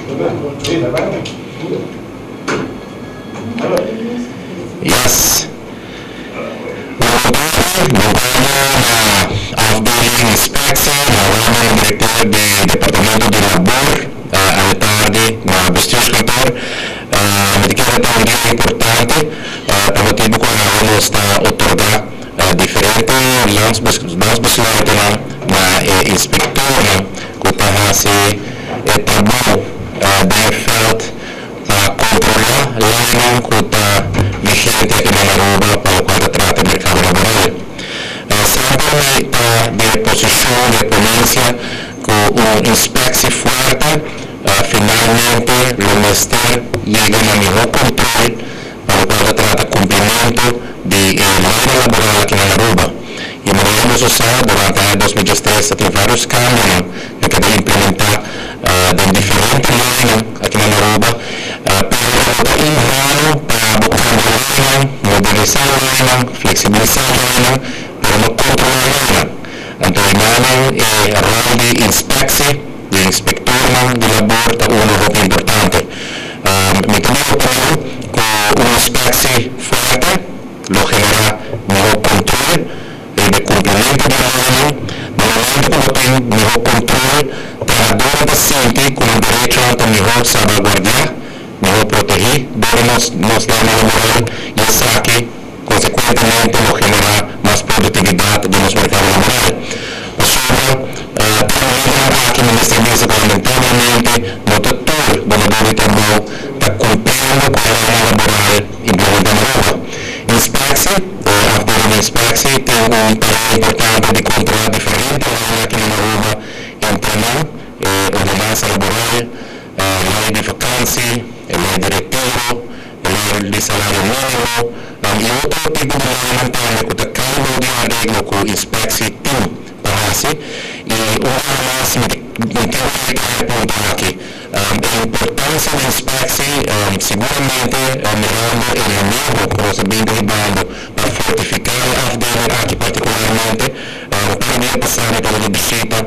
Yes. Bon tardi na afdeling inspectie, na Werner, directeur di departamento di labor, awe tardi na bestuurskantoor. Mi ta kere ta un dia importante pa motibu ku awe nos ta otorga diferente landsbesluitennan na e inspectornan ku ta hasi e trabou den e veld pa kontrolá leinan ku ta vigente aki na Aruba pa lokual ta trata e merkado laboral. Semper mi ta di e posishon di e ponensia ku un inspeksie fuerte finalmente lo mester yega na mihó kontrol pa lokual ta trata kumplimentu di e leinan laboral aki na Aruba. I manera nos a sa, durante aña 2013 ta tin vários kambionan ku a keda implementá den diferente leinan aki na Aruba, pero no ta inhano pa bo kambia leinan, modernisá leinan, fleksibilisá leinan, pero no kontrolá leinan. Anto e manan e ròl di inspeksie, di inspektornan di labor ta unu hopi importante. Mi ta di opinion ku un inspeksie fuerte lo generá mihó kontrol riba e kumplimentu di leinan. Na momento ku bo tin mihó kontrol, trahadónan ta sinti ku nan derechonan ta mihó salbaguardiá, mihó protehí dor di nos nos leinan laboral i esaki konsekuentemente lo generá mas produktividat den nos merkado laboral. Pasobra te momentonan aki mi mester bisa ku lamentablemente no ta tur dunadó di trabou ta kumpliendo ku e leinan laboral implementá na Aruba. Inspectie, e afdeling di inspectie tin un tarea importante di controla diferente leynan aki na Aruba, entre nan e ordenansa laboral, e ley di vakantie, e ley di retiro, e ley di salario minimo, y otro tipo di leynan tambe cu ta cay bou di un areglo cu inspectie tin pa haci. Y un bes mas mi mi tin cu reitera e punto aki. E importancia di inspectie siguramente mirando e maneho cu nos a bin ta hibando pa fortifica e afdeling aki particularmente. Un par di dia pasa mi tabata di bishita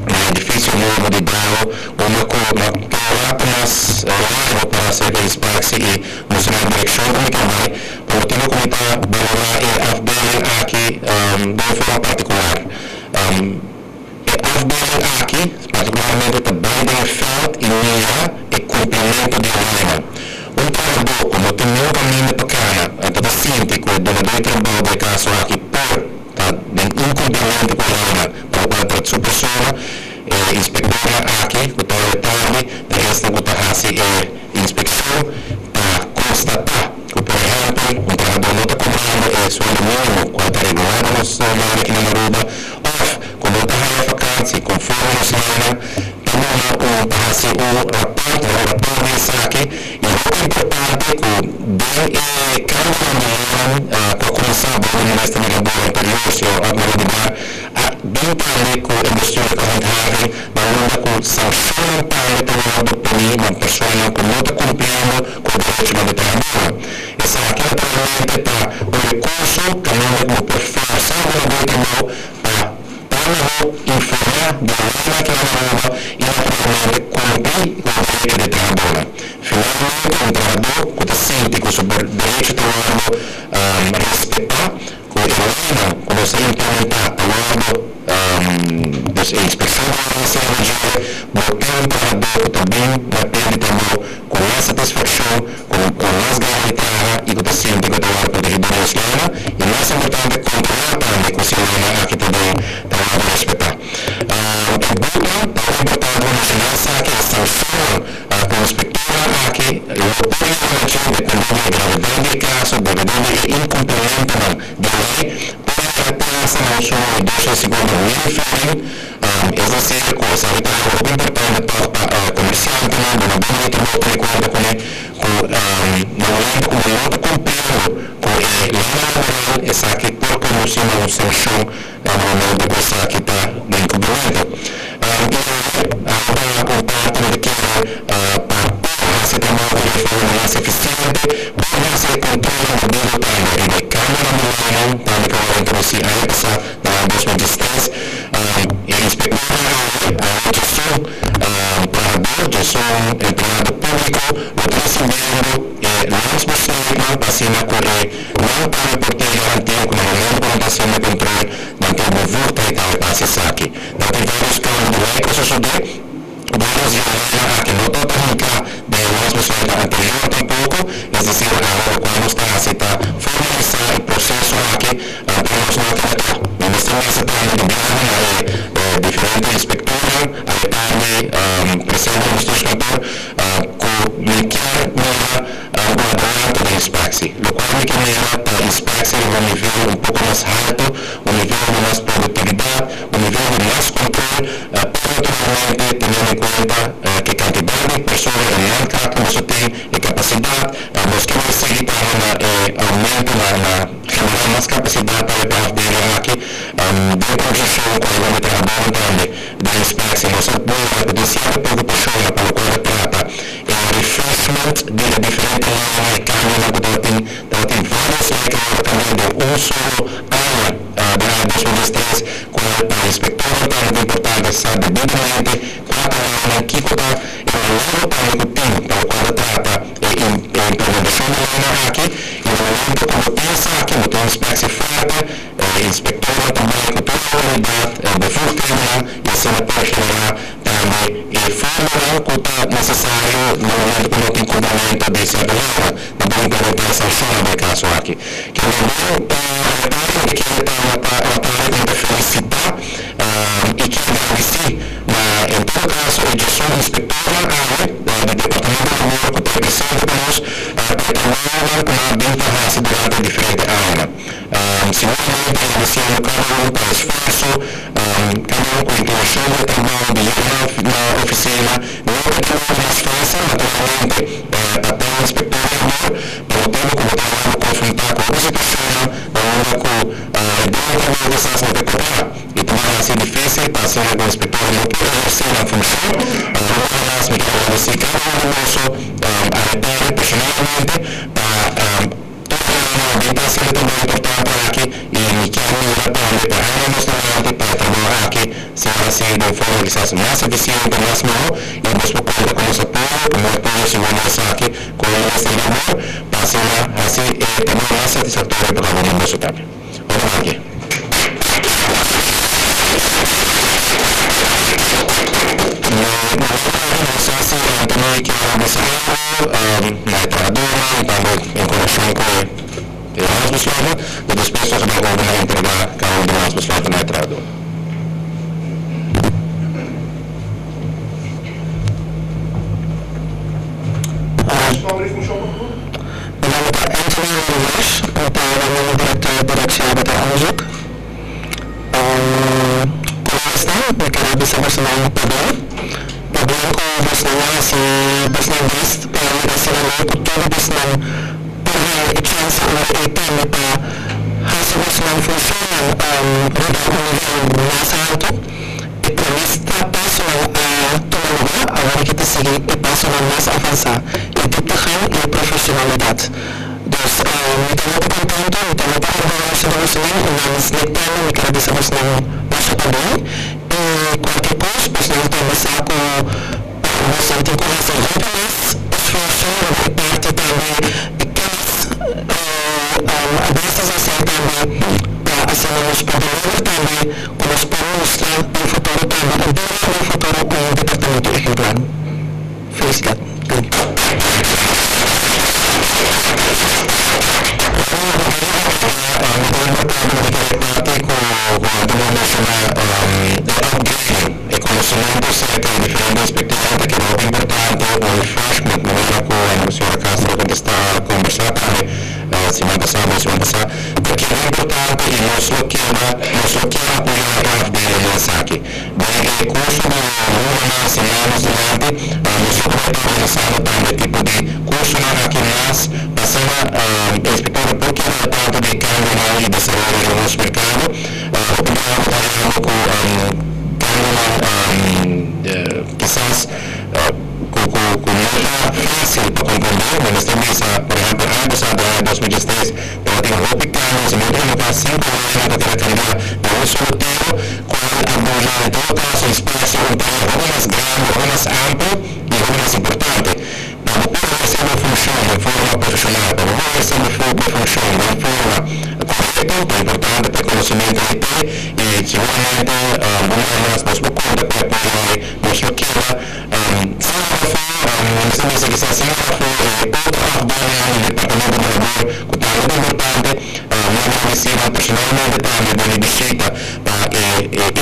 na e edificio nuevo di DAO unda cu mi a tin un rato mas largo pa acerca inspectie y mustra e direccion cu mi ta bay pa motibo cu mi ta balora e afdeling aki den un forma particular. E afdeling aki partikularmente ta bai den e vèlt i mira e kumplimentu di e leinan. Un trahadó ku no tin niun kaminda pa kana anto ta sinti ku e dunadó di trabou den e kaso aki por ta den inkumplimentu ku e leinan pa lokual ta su persona, e inspektornan aki ku ta ora tardi ta esnan ku ta hasi e inspekshon pa konstatá ku por ehèmpel un trahadó no ta kobrando e sueldo mínimo kual ta regulá den nos lei aki na Aruba òf ku no ta haña vakansi konforme nos leinan, ta manda un ta hasi un rapòrt, un rapòrt di esaki i hopi importante ku den e kambionan di leinan ku a kuminsá bou di minister di labor anterior señor Otmar Oduber a bin tambe ku e bestuurlijke handhaving na unda ku sankshonnan tambe ta wòrdu poni na personanan ku no ta kumpliendo ku e derechonan di trahadónan. Esaki naturalmente ta un rekurso kaminda ku bo por forsa un dunadó di trabou pa ta mihó informá di e leynan ki nan Aruba i naturalmente kumpli ku e derecho di trahadónan. Finalmente un trahadó ku ta sinti ku su derecho ta wòrdu respetá, ku e leynan ku nos a implementá ta wòrdu, dus e inspekshon ta wòrdu hasié riba djere, bo tin un trahadó ku ta bin na pia di trabou ku mas satisfakshon, ku mas gana di traha i ku ta sinti ku e ta wòrdu protegí dor nos leynan i mas importante kontrolá tambe ku si e leynan aki ta den ta wòrdu respetá. E bunan ta hopi importante pa menshoná esaki, e sanshonnan ku inspektornan aki lo por yega na dje dependiendo di e gravedat di e kaso, dependiendo di e inkumplimentonan di e ley, por yega te hasta na un suma di 250.000 florin. Es desir ku esaki ta algu hopi importante tòg pa komersiantenan, dunadónan di trabou tene kuenta kuné ku na momento ku bo no ta kumpliendo ku e leynan laboral esaki por kondusí na un sanshon na momento ku esaki ta den kumplimentu. I awe awe un parti mi ta kere pa por hasi e trabou di reforma mas efisiente, por hasi e kontrolnan debido tambe riba e kambionan di leynan tambe ku a wòrdu introdusí aña pasá na aña 2013. E inspektornan awe a rechasó trahadó. 1 empleado públiko lo ta risibiendo e landsbesluitnan pa asina ku e nan tambe por tin e garantia ku na momento ku nan ta hasiendo e kontrol nan tin e bevoegdheid tambe pa hasi esaki. Nan tin vários kambio di lei ku a sosodé. Vários di e leinan aki no tabata hinká den e landsbesluitnan anterior tampoko, es desir awe lokual nos ta hasi ta formalisá e proseso aki pa nos no a keda kla. Mi mester mester tambe di biaha na e diferente inspektornan awe tardi presente na bestuurskantoor ku mi kier mira un adelanto den inspektie. Lokual mi kier mira ta inspektie riba un nivel un poko mas halto, un nivel di mas produktividat, un nivel di mas kontrol, pero naturalmente teniendo en kuenta ke kantidat di persona i mankracht ku nos a tin, e kapasidat, nos kier sigui tambe na e oumento na na generá mas kapasidat tambe pa e afdeling aki den konseshon ku algun di trahadónan tambe den inspeksie. Nos a mira ku tin sierto preokupashonnan pa lokual ta trata e refreshment di e diferente leinan, e kambionan ku tabatin, tabatin vários lei ku a wòrdu kambiá den un solo aña den aña 2013 kual pa inspektornan tambe ta importante sa debidamente kua ta leinan, kiko ta e maneho tambe ku tin pa lokual ta trata e implementashon di leinan aki i na momento ku bo tin esaki bo tin un inspeksie fuerte e inspektornan ta bai ku tur e outoridat, bevoegdhedennan i asina por generá tambe e formanan ku ta nesesario na momento ku no tin kumplimentu di sierto norma pa por implementá e sanshonnan den e kaso aki. Kende bon ta repara i kende ta repara i ta felisitá i kier gradisí na en todo kaso e djesun inspektornan awe di Departamento di Labor ku ta presente ku nos pa e trabounan ku nan a bin ta hasi durante e diferente añanan. Siguramente agradesiendo kada un pa e esfuerso, kada un ku intenshon di e trabou di yega na ofisina. No ta trabou mas fásil, naturalmente, pa ta un inspektor di labor, pa motibu ku bo ta wòrdu konfrontá ku hopi situashonnan na unda ku e doño di trabou kisas no ta koperá i ta wòrdu hasi difísil pa asina ku inspektornan no por ehersé nan funshon. Un bes mas mi kier agradesí kada un di boso aretari personalmente pa. Tur aña den ta haciendo e trabou importante aki y mi kier mira tambe pa aña nos dilanti pa e trabou aki ser haci den forma kisas mas eficiente, mas miho y nos por conta cu nos apoyo, cu mi apoyo segun di esaki cu e minister di labor pa asina haci e trabou mas satisfactorio pa cada un di boso tambe. Hopi danki. Mi no sa si Anthony kier a bisa algo na e trahadornan y tambe en conexion cu e landsbesluiten, pero despues nos a bay over na entrega cada un di landsbesluiten na e trahador. Mi nomber ta Anthony Rodriguez, mi ta alumno director Directie Arbeid en Onderzoek. Colegosnan, mi ker a bisa bosonan pabien. Pabien cu bosnan a haci bosnan best pa yega asina leu cu todo bosnan por haya e chance ora ey tambe pa haci bosnan funcionnan riba un nivel mas halto. E promé pasonan a tuma lugá, awor aki ta sigui e pasonan mas avansá, e dieptegang i e profeshonalidat. Dus, mi ta hopi kontentu, mi ta hopi orguyoso di bosonan i namens Nick tambe mi ker a bisa bosonan masha pabien i kualke kos bosonan tambe sa ku bosonan tin ku hasi hopi mas esfuerso riba e parti tambe di kennis a beses esei tambe pa asina nos por deliver tambe ku nos por mustra den futuro tambe i bira den futuro un departamento ehemplar. Felisidat. Danki. E conocimento acerca di diferente inspectornan ta keda hopi importante, un refreshment manera cu señora Castro a contesta a conversa tambe siman pasa dos siman pasa ta keda importante y nos lo keda nos lo kier apoya e afdeling den esaki. Den e curso di lunanan simannan dilanti nos lo por ta organisando tambe tipo di cursonan aki mas pa asina e inspectornan por keda al tanto di e cambionan y desaroyo den nos mercado. Hopi biaha bo ta hablando cu cambionan kisas cu cu no ta facil pa comprende. Mi mester bisa, por ehempel, aña pasado den aña 2013 tabatin hopi cambio, si no equivoca cinco leynan ta keda cambia den un solo tiro, cual a duna en todo caso espacio un tarea hopi mas grandi, hopi mas amplio y hopi. profeshonal, pa bo ehersé bo funshon den forma korekto, ta importante pa e konosementu ei te i seguramente un bia mas nos por konta ku e apoyo ei. Nos lo keda sin afó, mi mester bisa kisas sin afó e otro afdelingan di Departamento di Labor ku tambe ta importante. Mi a gradisí nan personalmente tambe den mi bishita pa e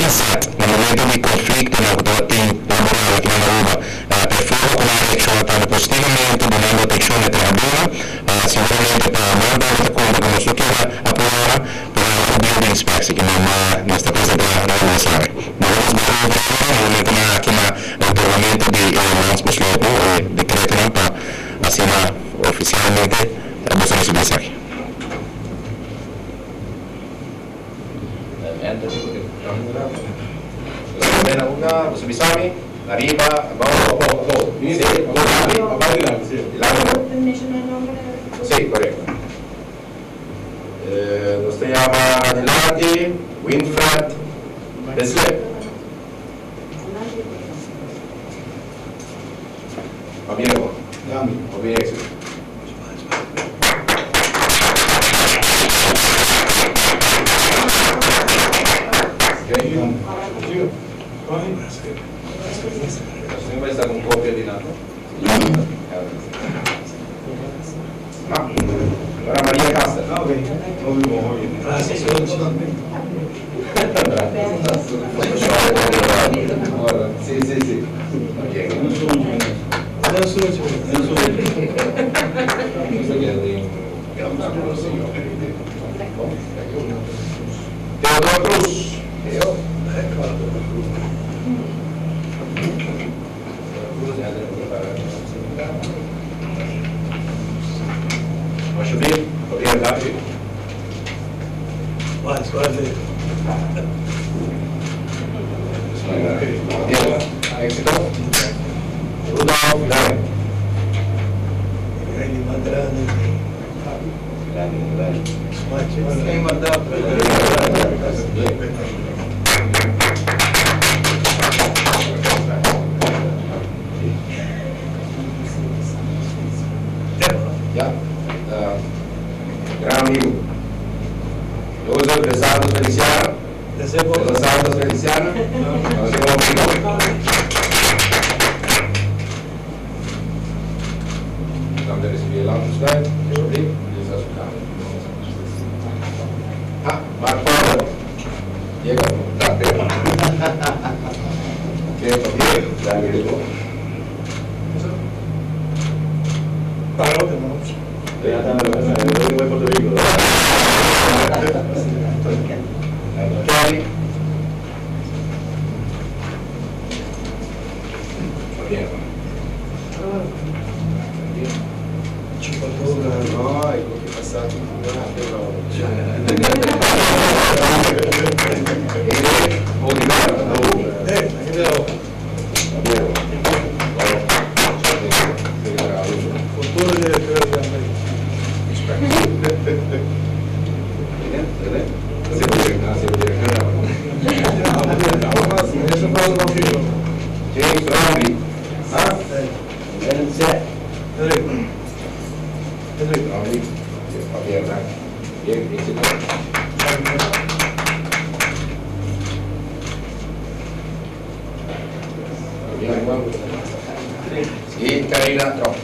inzet na momento di konfliktonan ku tabatin laboral aki na Aruba. E forma ku nan a reakshoná tambe positivamente dunando atenshon na e trahadónan. Siguramente pa nan tambe ta konta ku nos lo keda apoyá pero nan ta dia di inspeksie ku nan mester presentá riba esaki. Nos a bira otro ora na momentonan aki na e otorgamento di e landsbesluit, e dekretonan pa asina ofisialmente boso risibí esaki. Nos ta yama dilanti Winfred Bislip. Pabia bo. Hopi éxito. Nos bai sa con copia di nan, no? Ahora Maria Castro. Sí, sí, sí. Teodoro Cruz. Teo. Alsjeblieft, probeer het uit. Éxito. Rudolf Dai. Ja, gran amigo. Joseph de Santos Feliciano. De Santos Feliciano. No sé cómo pico. Dan recibir el landsbesluit. Alsjeblieft. Dit is als Ah, Mark Powell. Diego. Oké, Dank jullie wel. Kelly. Bien. No, ecco che passato. James Robbie. Ah? Robbie. Bien, éxito. Bien, Juan. Y Karina Trump.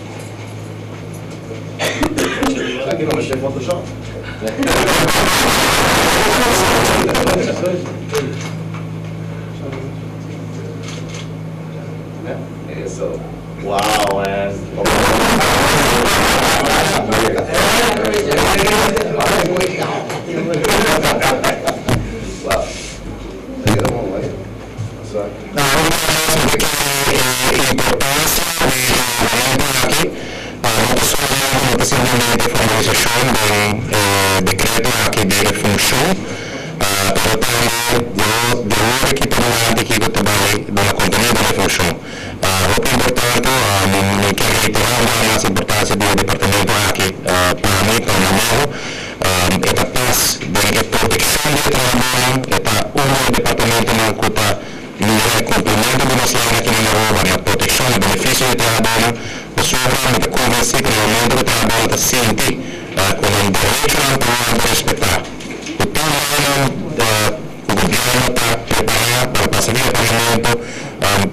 Aquí no me sé Photoshop. Eso. Wow, man. Wow. Te quedó muy bueno. No, importancia di momento aki, no solamente simplemente formalisacion di decreto aki di funcion, pero tambe di ora ki ta durante ki ta bai duna contenido di funcion. Hopi importante, mi kier reitera un biaha mas importancia di e departamento aki pa mi, pa mi maneho. E ta pas den e proteccion di e trahadornan, e ta un di e departamentonan cu ta mira e cumplimiento di nos leynan aki na Aruba na proteccion y beneficio di e trahadornan. Pasobra mi ta konvensí ku na momento ku trahadónan ta sinti ku nan derechonan ta wòrdu respetá, ku tur leinan ku gobièrnu ta prepará pa pasa via parlamento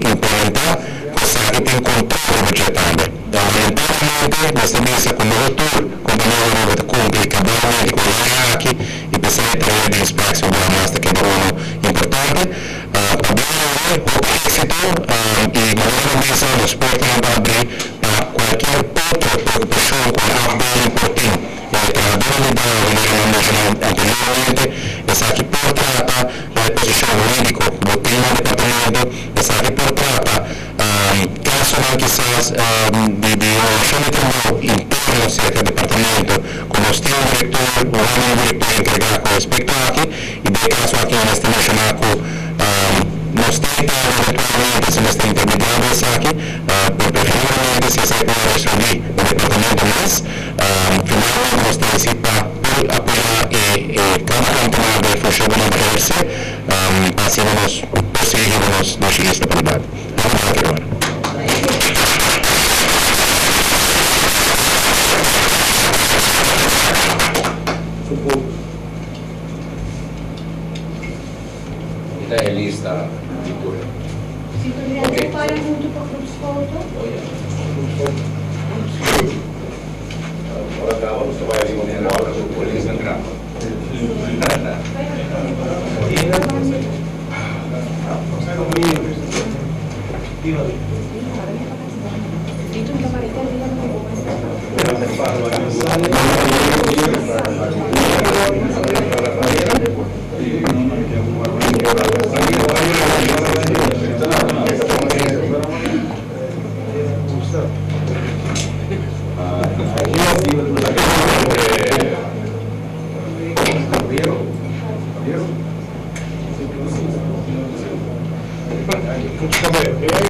implementá, ku esaki tin kontrol riba dje tambe. Lamentablemente mester bisa ku no tur kompania Aruba ta kumpli kabalmente ku e lei aki i p'esei e tarea di inspekshon bira mas ta keda unu importante. Pabia awe hopi éxito i manera bo bisa nos portanan ta abrí pa cualkier otro preocupacion cu e afdeling por tin. E trahadornan di bao manera mi a menciona anteriormente esaki por trata na e posicion huridico cu bo tin na departamento, esaki por trata casonan kisas di di relacion di trabou interno cerca departamento cu nos tin un director, un hopi director encarga cu respecto aki. I den e kaso aki mi mester menshoná ku nos tin e eventualmente si mester intermediá den esaki, pero preferiblemente si esaki por wòrdu resolví na departamento mes. Finalmente nos ta hasi pa por apoyá e kada ámtenar den e funshon ku nan ta ehersé pa asina nos por sigui hiba nos dushi isla padilanti. Hopi danki ruman. Mi ta e lista di tur. Si presidente por para huntu pa groepsfoto. Oh ya, groepsfoto. Ora kaba nos ta bai riba un bola ku polis nan graba.